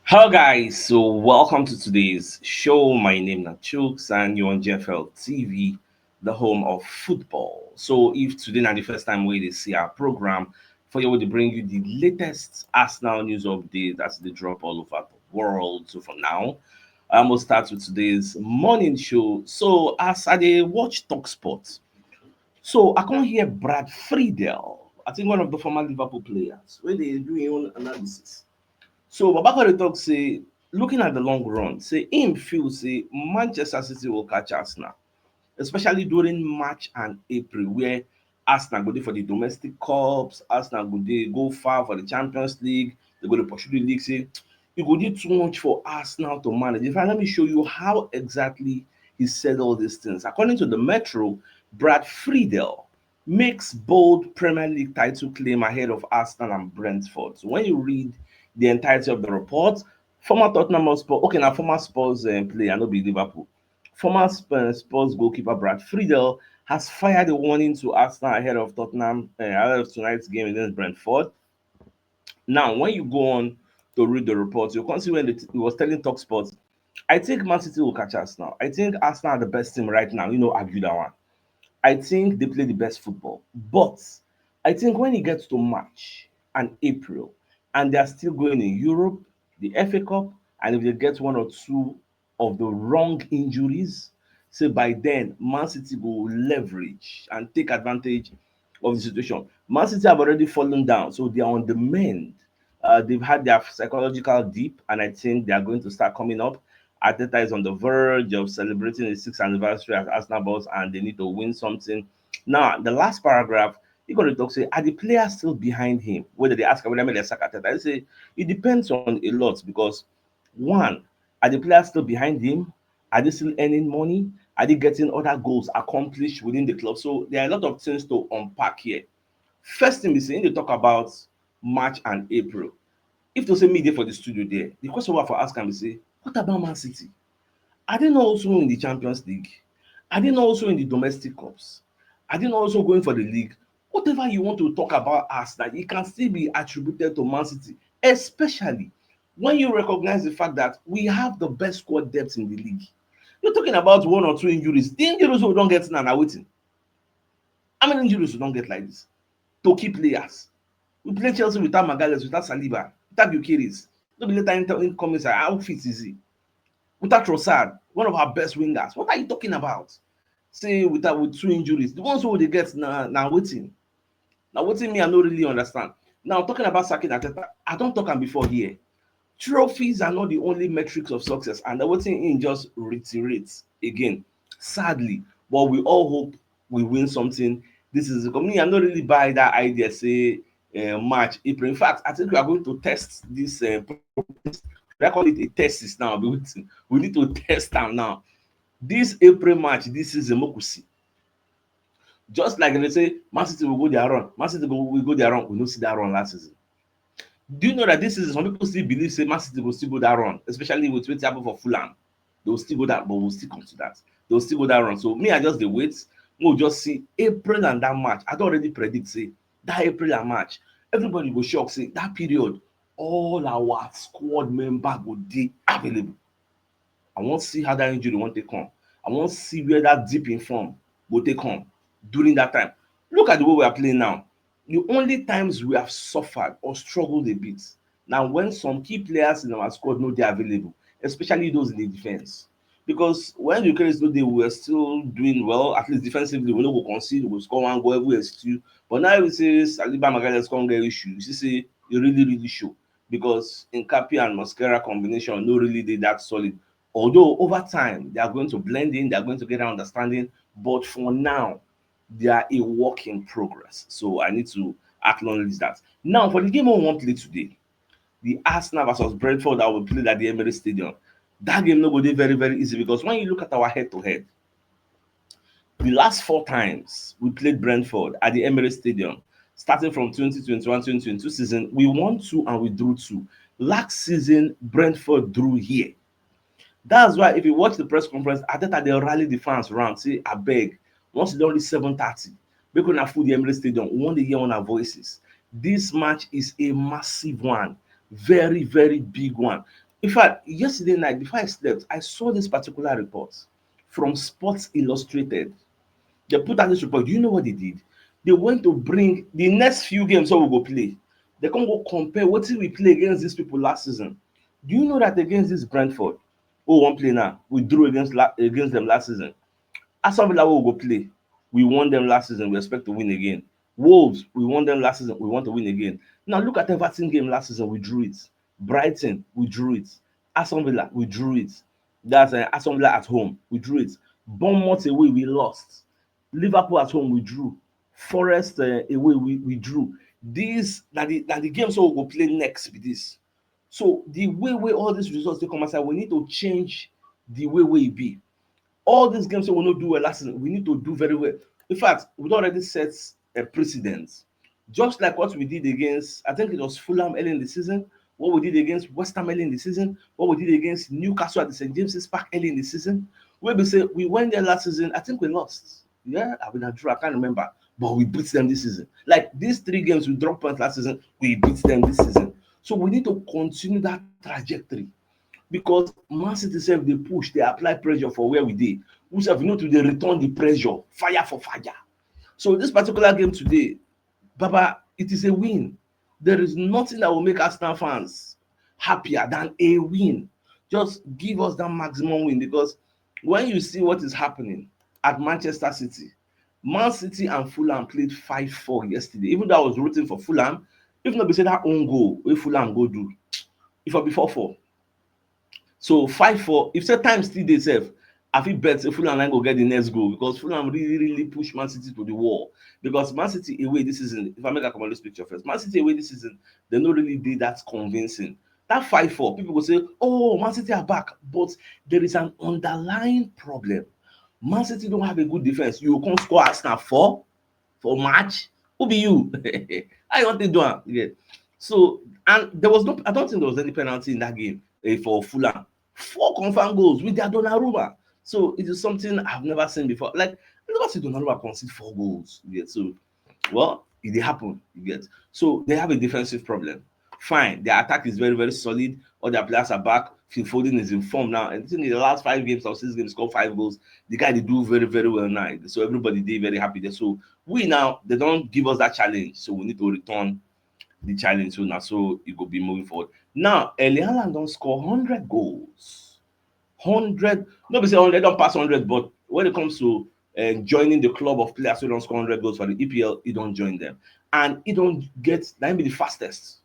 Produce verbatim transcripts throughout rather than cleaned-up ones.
Hello guys, so welcome to today's show. My name na Chooks and you're on G F L T V, the home of football. So if today na the first time wey you dey see our program, for here we dey bring you the latest Arsenal news update as e dey drop all over the world. So for now, I must start with today's morning show. So as I dey watch Talk Sport, so I come hear Brad Friedel, I think one of the former Liverpool players, wey dey do him own analysis. So Baba come dey talk say, looking at the long run, say him feel say Manchester City will catch Arsenal, especially during March and April, where Arsenal go dey for the domestic cups, Arsenal go dey go far for the Champions League, they go dey pursue the league. Say e go dey too much for Arsenal to manage. In fact, let me show you how exactly he said all these things. According to the Metro, Brad Friedel makes bold Premier League title claim ahead of Arsenal and Brentford. So when you read the entirety of the report, former Tottenham Hotspur, okay, now former Spurs uh, player, no be Liverpool. Former Sp- Spurs goalkeeper Brad Friedel has fired a warning to Arsenal ahead of Tottenham, uh, ahead of tonight's game against Brentford. Now, when you go on to read the report, you can see when the, he was telling Talk Sports, I think Man City will catch Arsenal. I think Arsenal are the best team right now. You know, argue that one. I think they play the best football. But I think when it gets to March and April, and they are still going in Europe, the F A Cup, and if they get one or two of the wrong injuries, say by then, Man City go leverage and take advantage of the situation. Man City have already fallen down, so they are on the mend. Uh, they've had their psychological dip, and I think they are going to start coming up. Arteta is on the verge of celebrating his sixth anniversary as Arsenal boss, and they need to win something. Now, the last paragraph, he going to talk say, are the players still behind him? Whether they ask whether they sack Arteta, I say it depends on a lot, because one, are the players still behind him? Are they still earning money? Are they getting other goals accomplished within the club? So there are a lot of things to unpack here. First thing we say, they talk about March and April. If to say me dey for the studio there, the question I for ask am be say, what about Man City? Are they not also in the Champions League? Are they not also in the domestic cups? Are they not also going for the league? Whatever you want to talk about us, that it can still be attributed to Man City, especially when you recognize the fact that we have the best squad depth in the league. You're talking about one or two injuries. The injuries we don't get now, now waiting. How many injuries we don't get like this? To key players. We play Chelsea without Magalhaes, without Saliba, without Gyökeres. No be later in, in comments, how fit is he? Without Trossard, one of our best wingers. What are you talking about? Say without with two injuries, the ones who they get now, now waiting. Now waiting me, I no really understand. Now talking about sacking Arteta, I don't talk am before here. Trophies are not the only metrics of success, and the waiting in just reiterates again. Sadly, but we all hope we win something. This is me. I don't really buy that idea. Say uh, March, April. In fact, I think we are going to test this. Uh, I call it a test now. We need to test them now. This April match, this is a Mokusi. Just like they say, Man City will go their run. Man City will go their run. We don't see that run last season. Do you know that this is some people still believe say Man City will still go that run, especially with what happened for Fulham. They will still go that, but we'll still come to that. They will still go that run. So me, I just dey wait. We'll just see April and that March. I don't already predict say that April and March, everybody go shock say that period, all our squad member go dey available. I wan see how that injury wan take come. I wan see where that dip in form go take come during that time. Look at the way we are playing now. The only times we have suffered or struggled a bit now when some key players in our squad no dey available, especially those in the defense. Because when the credits no dey, we were still doing well, at least defensively, we no go concede, we go score one goal, everywhere still. But now we say Saliba Magalhaes come get issue, you see say e really, really show. Because Nketiah and Mosquera combination no really dey that solid. Although over time, they are going to blend in, they are going to get an understanding. But for now, they are a work in progress. So I need to acknowledge that. Now, for the game we wan play today, the Arsenal versus Brentford that we played at the Emirates Stadium, that game no go dey very, very easy, because when you look at our head-to-head, the last four times we played Brentford at the Emirates Stadium, starting from twenty twenty-one twenty twenty-two season, we won two and we drew two. Last season, Brentford drew here. That's why if you watch the press conference, Arteta dey rally the fans round, say, abeg, once e don reach seven thirty, make una full the Emirates Stadium, we wan dey hear una voices. This match is a massive one, very, very big one. In fact, yesterday night before I slept, I saw this particular report from Sports Illustrated. They put out this report. Do you know what they did? They went to bring the next few games wey we go play. They come go compare wetin we play against these people last season. Do you know that against this Brentford, oh, one play now, we drew against la- against them last season. Aston Villa wey we go play, we won them last season. We expect to win again. Wolves, we won them last season. We want to win again. Now look at Everton game last season. We drew it. Brighton, we drew it. Aston Villa, we drew it. That's uh, Aston Villa at home, we drew it. Bournemouth away, we lost. Liverpool at home, we drew. Forest uh, away, we, we drew. These na the na the games wey we go play next be this. So the way wey all these results dey come outside, we need to change the way wey e be. All these games wey we no do well last season, we need to do very well. In fact, we don already set a precedent. Just like what we did against, I think it was Fulham early in the season, what we did against West Ham early in the season, what we did against Newcastle at the St James's Park early in the season, wey be say we went there last season, I think we lost. Yeah, I mean, I drew, I can't remember, but we beat them this season. Like these three games, we dropped points last season, we beat them this season. So we need to continue that trajectory because Man City sef dey push, dey apply pressure for where we dey. We sef, you know, to dey return the pressure, fire for fire. So this particular game today, Baba, it is a win. There is nothing that will make Arsenal fans happier than a win. Just give us that maximum win, because when you see what is happening at Manchester City, Man City and Fulham played five four yesterday. Even though I was rooting for Fulham, if not be say that own goal wey Fulham go do, if I be four four. So five four, if say time still dey sef, I fit bet say Fulham na go get the next goal, because Fulham really, really push Man City to the wall. Because Man City away this season, if I make a complete picture first, Man City away this season, they no really dey that convincing. That five four, people go say, "Oh, Man City are back," but there is an underlying problem. Man City don't have a good defense. You can't score Arsenal four for match. Who be you? How you want to do am? Yeah. So, and there was no, I don't think there was any penalty in that game eh, for Fulham. Four confirmed goals with their Donnarumma. So it is something I've never seen before. Like, I never see Donnarumma concede four goals. Yeah. So, well, it dey happen. You get. So they have a defensive problem. Fine, their attack is very, very solid. All their players are back. Phil Foden is in form now. And I think in the last five games or six games, scored five goals. The guy dey do very, very well now. So everybody dey very happy there. So we now, they don't give us that challenge. So we need to return the challenge. So now, so it go be moving forward. Now, Erling Haaland don score hundred goals. Hundred, no be say hundred don pass hundred, but when it comes to uh, joining the club of players who don score hundred goals for the E P L, he don join them. And he don get, na him be the fastest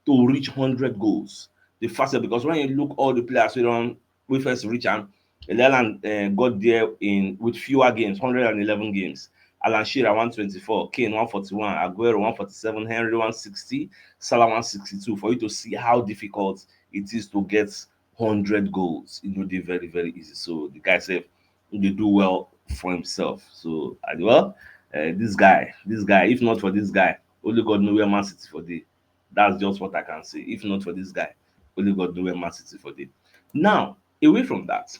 to reach hundred goals. The fastest, because when you look all the players who don, we first reach am, Erling Haaland uh, got there in with fewer games, hundred and eleven games. Alan Shearer one twenty-four, Kane one forty-one, Aguero one forty-seven, Henry one sixty, Salah one sixty-two. For you to see how difficult it is to get hundred goals, e no dey very, very easy. So the guy sef, he dey do well for himself. So, and well, uh, this guy, this guy, if not for this guy, only God know where Man City for dey. That's just what I can say. If not for this guy, only God know where Man City for dey. Now, away from that,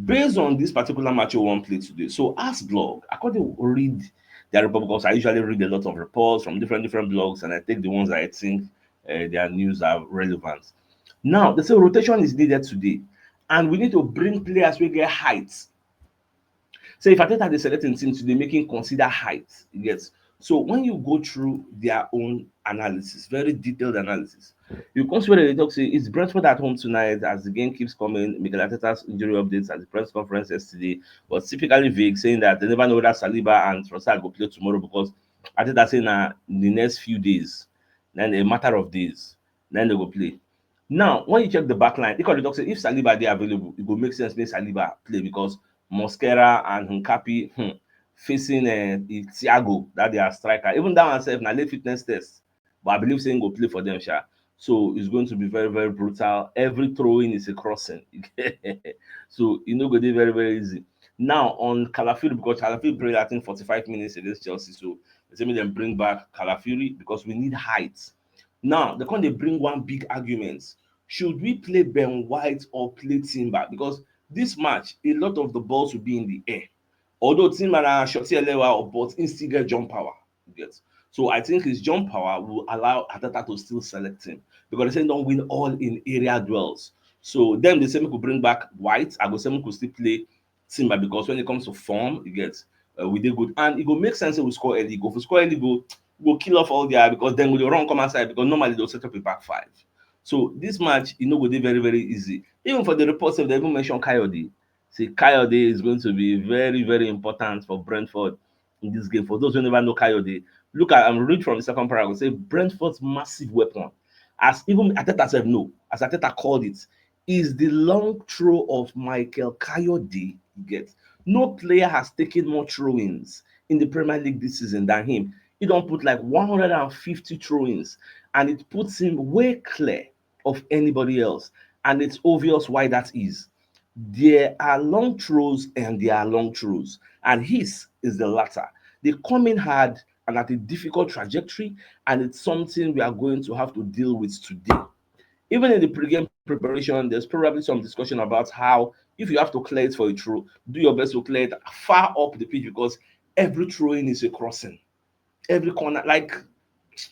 based on this particular match we wan play today, so AsBlog, I come dey read their report because I usually read a lot of reports from different, different blogs, and I take the ones that I think uh, their news are relevant. Now, they say rotation is needed today, and we need to bring players wey get height. So if Arteta dey select im team today, make im consider height. You get. So when you go through their own analysis, very detailed analysis, you come see where they talk say it's Brentford at home tonight as the game keeps coming. Mikel Arteta's injury updates at the press conference yesterday was typically vague, saying that they never know whether Saliba and Trossard go play tomorrow because Arteta say na the next few days, then a matter of days, then they go play. Now, when you check the back line, they call the talk say if Saliba dey available, it go make sense make Saliba play because Mosquera and Hincapié hmm, facing uh, Thiago, that they are striker. Even that one sef na late fitness test, but I believe say he go play for them, sha. So it's going to be very, very brutal. Every throw-in is a crossing. So e no go dey very, very easy. Now on Calafiori, because Calafiori played I think forty-five minutes against Chelsea, so they say make dem bring back Calafiori because we need height. Now they come dey bring one big argument: should we play Ben White or play Timber? Because this match, a lot of the balls will be in the air. Although Timber na shorty elewa, but he still get jump power. You get. So I think his jump power will allow Arteta to still select him because they say he don win all in area duels. So dem dey say make we bring back White, I go say make we still play Timber, because when it comes to form, e get, uh, we dey good, and e go make sense say we score early goal. If we score early goal, we go kill off all their, because dem go dey run come outside, because normally they'll set up a back five. So this match, e no go dey very, very easy. Even for the report sef, they even mention Kayode. Say Kayode is going to be very, very important for Brentford in this game. For those who never know Kayode, look at, I'm read from the second paragraph. Say Brentford's massive weapon, as even Arteta sef know, as Arteta called it, is the long throw of Michael Kayode. You get, no player has taken more throw-ins in the Premier League this season than him. He don put like one hundred and fifty throw-ins, and it puts him way clear of anybody else. And it's obvious why that is. There are long throws and there are long throws, and his is the latter. They come in hard and at a difficult trajectory, and it's something we are going to have to deal with today. Even in the pregame preparation, there's probably some discussion about how, if you have to clear it for a throw, do your best to clear it far up the pitch, because every throw-in is a crossing. Every corner, like,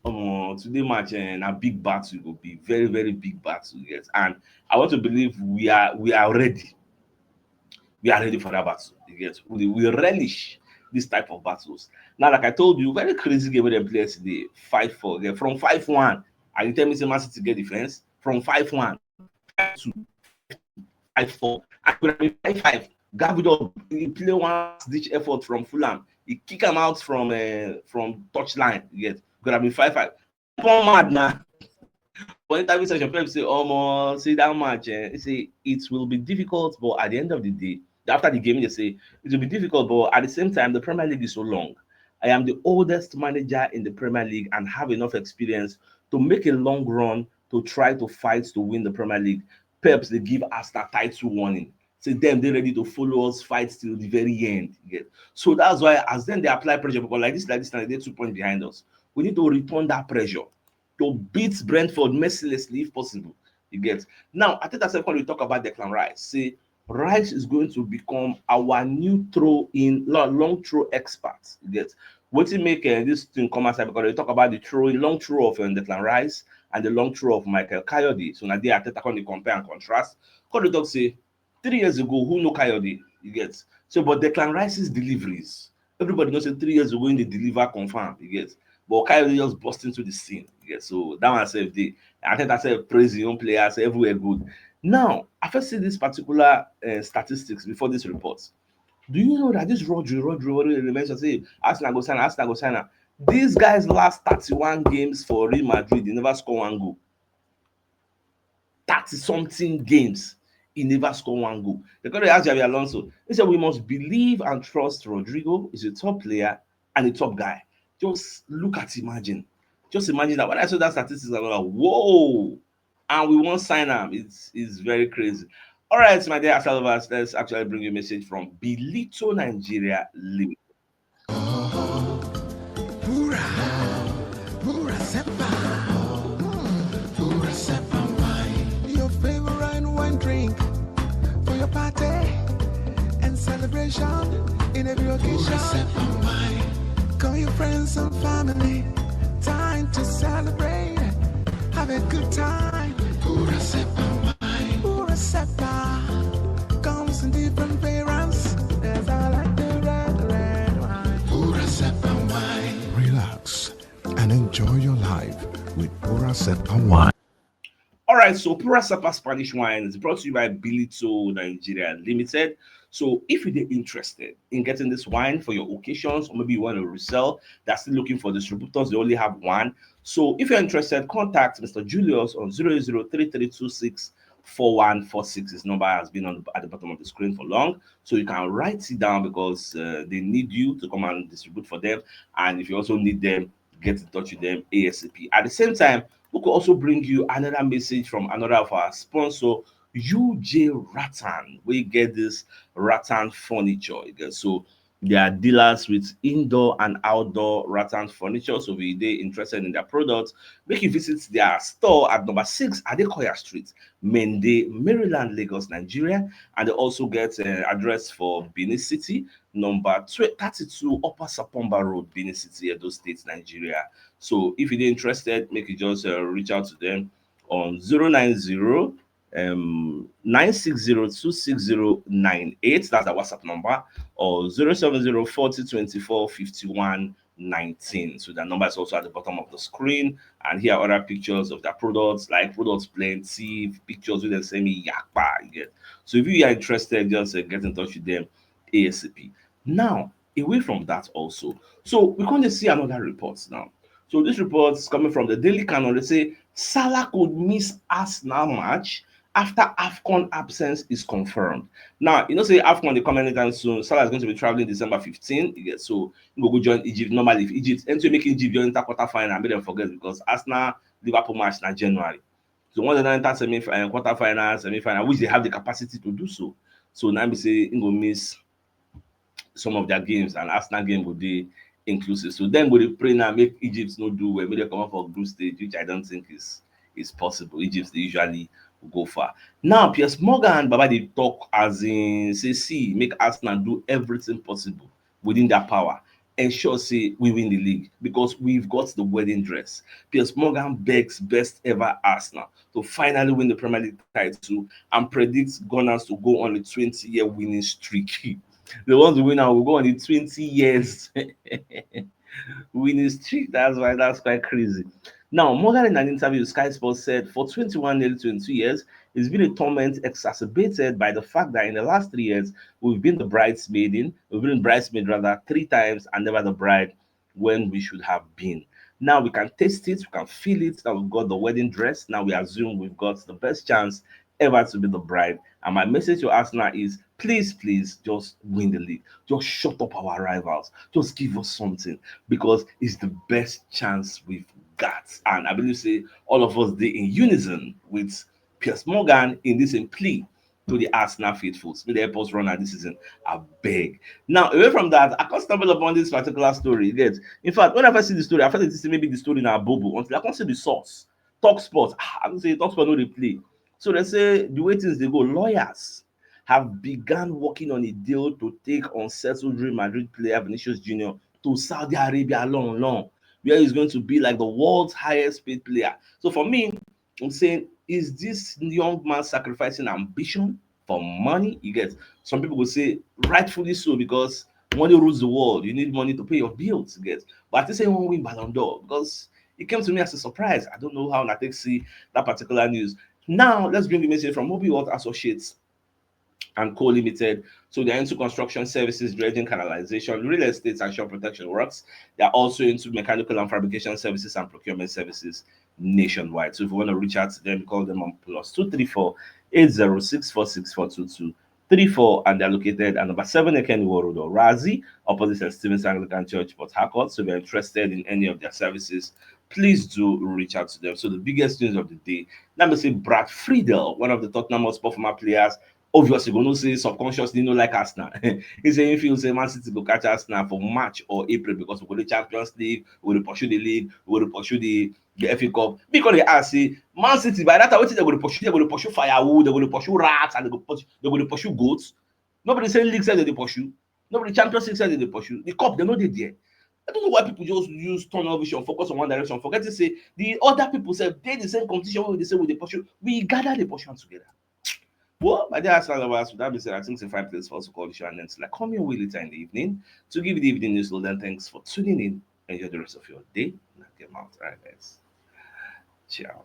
um, today match, eh, na big battle e go be, very, very big battle, you get. And I want to believe we are, we are ready. We are ready for that battle, you get. We, we relish this type of battles. Now, like I told you, very crazy game wey dem play yesterday, five four. Yeah, from five one, and you tell me say Man City get defense? From five one, five two, five four. And could have been five five. Gavidor, he play one ditch effort from Fulham. He kick am out from, uh, from touchline. Yes, could have been five five. Come mad now. For interview session, Pep say, "Omo, see that match, eh?" He say it will be difficult, but at the end of the day, after the game, they say it will be difficult, but at the same time, the Premier League is so long. I am the oldest manager in the Premier League and have enough experience to make a long run to try to fight to win the Premier League. Pep dey give Arsenal title warning. Say dem dey ready to follow us fight till the very end. You get? So that's why as dem dey apply pressure, because like this, like this, now they two points behind us. We need to return that pressure to beat Brentford mercilessly if possible. You get? Now, Arteta sef come dey talk about Declan Rice. Say Rice is going to become our new throw-in, lo-, long throw expert. You get? Wetin make, uh, this thing come outside? Because they talk about the throw-in, long throw of, um, Declan Rice and the long throw of Michael Kayode. So now they Arteta come dey compare and contrast. Come dey talk say three years ago, who know Kayode? You get? So, but Declan Rice's deliveries, everybody knows say three years ago he dey deliver confirm. You get? But Kayode just burst into the scene. You get? So that one sef dey. Arteta sef praise his own players everywhere good. Now, I first see this particular, uh, statistics before this report. Do you know that this Rodri, Rodri, Rodri, they mention say Arsenal go sign, Arsenal go sign am? These guys last thirty-one games for Real Madrid, they never score one goal. Thirty something games, he never score one goal. They come dey ask Xabi Alonso. He said, "We must believe and trust Rodrigo. He's a top player and a top guy." Just look at, imagine. Just imagine that. When I saw that statistics, I was like, "Whoa." And we won't sign him. It's, it's very crazy. All right, my dear Arsenal lovers, let's actually bring you a message from Bilito Nigeria Limited. Pura, pura sepa, pura sepa wine. Your favorite wine drink for your party and celebration in every occasion. Pura sepa wine. Call your friends and family. Time to celebrate. Have a good time. Pura sepa wine. Pura sepa comes in different variants. There's, I like the red, red wine. Pura sepa wine. Relax and enjoy your life with Pura sepa wine. All right, so Pura Sepa Spanish wine is brought to you by Bilito Nigeria Limited. So if you're interested in getting this wine for your occasions, or maybe you want to resell, they're still looking for distributors. They only have one. So if you're interested, contact Mister Julius on zero zero three three two six four one four six. His number has been on, at the bottom of the screen for long, so you can write it down because, uh, they need you to come and distribute for them. And if you also need them, get in touch with them ASAP. At the same time, we could also bring you another message from another of our sponsor, U J Rattan. We get this rattan furniture. You get, so they are dealers with indoor and outdoor rattan furniture. So if you dey interested in their products, make you visit their store at number six Adekoya Street, Mende, Maryland, Lagos, Nigeria. And they also get, uh, address for Benin City, number tw-, thirty-two Upper Sapomba Road, Benin City, Edo State, Nigeria. So if you dey interested, make you just, uh, reach out to them on zero nine zero um, nine six zero two six zero nine eight. That's our WhatsApp number, or zero seven zero forty twenty-four fifty-one nineteen. So the number is also at the bottom of the screen. And here are other pictures of their products, like products plenty, pictures with the same yakpa. You get. So if you are interested, just uh, get in touch with them ASAP. Now, away from that also. So we can see another report now. So this report is coming from the Daily Canon. They say Salah could miss Arsenal match after AFCON absence is confirmed. Now, you know, say AFCON they come anytime soon. Salah is going to be traveling December fifteen. Yeah, so he go go join Egypt. Normally, if Egypt, and to make Egypt join the quarterfinal, I made them forget because Arsenal Liverpool match na January. So once they enter semi uh, quarterfinal, semi-final, which they have the capacity to do so. So now we say he go miss some of their games, and Arsenal game go dey inclusive. So then go dey pray now make Egypt no do well, make they come up for group stage, which I don't think is is possible. Egypt they usually go far. Now Piers Morgan, Baba, they talk as in say, see, make Arsenal do everything possible within their power, ensure say we win the league because we've got the wedding dress. Piers Morgan begs best ever Arsenal to finally win the Premier League title and predicts Gunners to go on a twenty-year winning streak. They want to win and will go on a twenty years winning streak. That's why that's quite crazy. Now, Morgan, in an interview with Sky Sports, said for twenty-one, nearly twenty-two years, it's been a torment exacerbated by the fact that in the last three years, we've been the bridesmaid, we've been bridesmaid rather three times and never the bride when we should have been. Now we can taste it, we can feel it. Now we've got the wedding dress. Now we assume we've got the best chance ever to be the bride. And my message to Arsenal is please, please just win the league. Just shut up our rivals. Just give us something because it's the best chance we've got. And I believe say all of us dey in unison with Piers Morgan in this in plea to the Arsenal faithfuls. May they help us run out this season. I beg. Now, away from that, I can't stumble upon this particular story. You get? In fact, when I first see the story, I first say maybe the story now bobo until I can't see the source. Talk Sports. Ah, I don't say Talk Sports no replay. So they say the way things they go, lawyers have begun working on a deal to take unsettled Real Madrid player Vinicius Junior to Saudi Arabia long, long, where he's going to be like the world's highest paid player. So for me, I'm saying, is this young man sacrificing ambition for money? You get? Some people will say rightfully so because money rules the world. You need money to pay your bills. You get? But I think say he won't win Ballon d'Or because it came to me as a surprise. I don't know how I take see that particular news. Now let's bring the message from Mobi World Associates and Co Limited. So they're into construction services, dredging, canalization, real estate, and shore protection works. They're also into mechanical and fabrication services and procurement services nationwide. So if you want to reach out to them, call them on plus two three four eight zero six four six four two two three four, and they're located at number seven Eken Road, Orazi, opposite Saint Stephen's Anglican Church, Port Harcourt. So if you're interested in any of their services, please do reach out to them. So the biggest news of the day, let me say Brad Friedel, one of the Tottenham Hotspur former players, obviously, we know say subconsciously no like Arsenal. He say he feels say Man City go catch Arsenal for March or April because we go the Champions League, we go pursue the league, we go pursue the, the F A Cup. Because they ask say Man City by that time, wetin they go pursue? They go pursue firewood, they go pursue rats, and they go pursue, they go pursue goats. Nobody say league side they pursue. Nobody Champions League side they pursue. The cup they know they there. I don't know why people just use tunnel vision, focus on one direction, forget to say the other people say they the same competition we the same with the pursue. We gather the pursue together. Well, my dear Arsenal lovers, with that being said, I think it's a fine place for us to call the show and then like come your way later in the evening to give you the evening news. So then thanks for tuning in. Enjoy the rest of your day. Knock your mouth right, guys. Ciao.